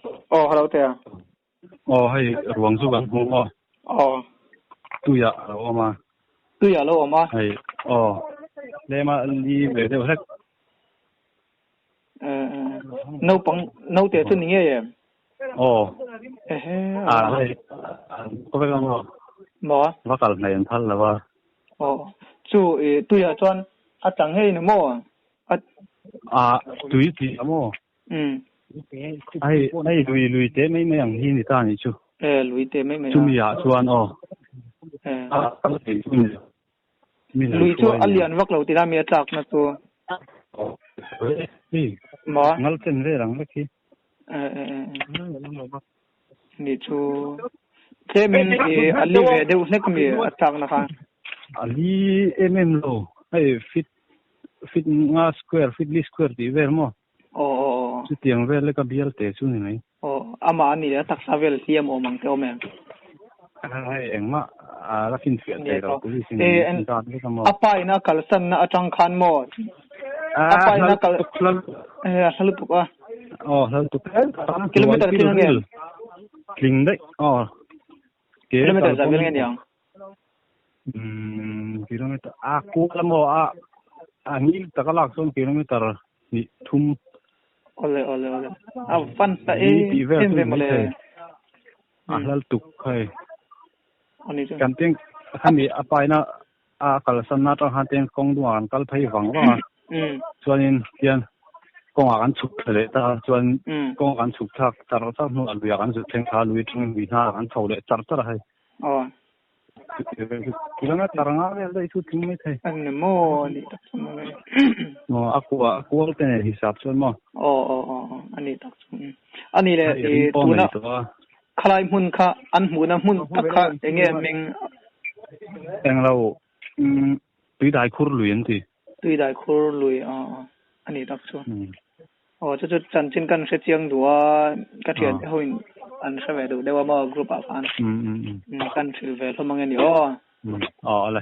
Aw hello te a. Aw hei ruang chu kan hmu maw. Aw. Tuiah a lo awm a. Tuiah a lo awm a. Hei aw tlema li ve deuh hlek. Naupang naute chu ni ngei em? Aw. Ehe. A hei ka vek ang aw. Maw? Va kal hnaih an phal lo a. Aw chu i tuiah chuan a tla ngei ni maw? A A tui tih a maw? Um. Hei hei lui lui te mai mai ang hi ni ta nih chu. E lui te mai mai a. Chumi ah chuan aw. E. A kal thei chu ni lo. Min an Lui chu hruai a nia. lian vak lo tih lai mi a tlak na chu. Hei Maw? ngal chen vel ang vek hi. E e e. Ni chu tlemin i a li ve deuh hlek mi a tlak na kha. A li em em lo. Hei fit fit nga square fit li square tih vel maw? Aw aw aw. Chutiang vel leka bial te chu ni mai. Aw amah a ni a taksa vel hliam awm ang te awm em? Hei engmah a la finfiah thei lo police in an zat vek a maw? A pa in a kalsan na atang khan maw? A pa in a kal a hla lutuk a. Aw hla lutuk Kilometer tling ange? Tling daih aw. Kilometer zah vel nge niang? Umm kilometer a kual a maw a a ngil taka lak chuan kilometer hnih thum Awle awle awle a fan ta li tih vel em chu ve ni mawle maithei a hlal tuk hei ani chu kan teng khami a paina a kalsan na atang khan teng kawng dungah kan kal phei vang vang a chuanin hian kawngah kan chhuk thla leh ta a chuan kawngah kan chhuk thlak char char hnuah luiah kan zut thleng thla a lui atangin lui hnarah kan chho leh char char a hei. Aw. Kilometer nga vel daih chu tling mai thei. An ni maw a nih tak chu maw le. Aw a kua a kual te nen hisap chuan maw. Aw aw aw aw a nih tak chu. A nih leh i tuna khalai hmun kha an hmuhna hmun tak kha eng nge hming? Englo Tuidai khur lui an ti. Tuidai khur lui aw aw a nih tak chu. Aw chu chu chanchin kan hre chiang duh a, ka thian te hoin an hre ve duh deuh a maw group ah khan. Kan hrilh ve hlawm ange ni aw. Aw ale.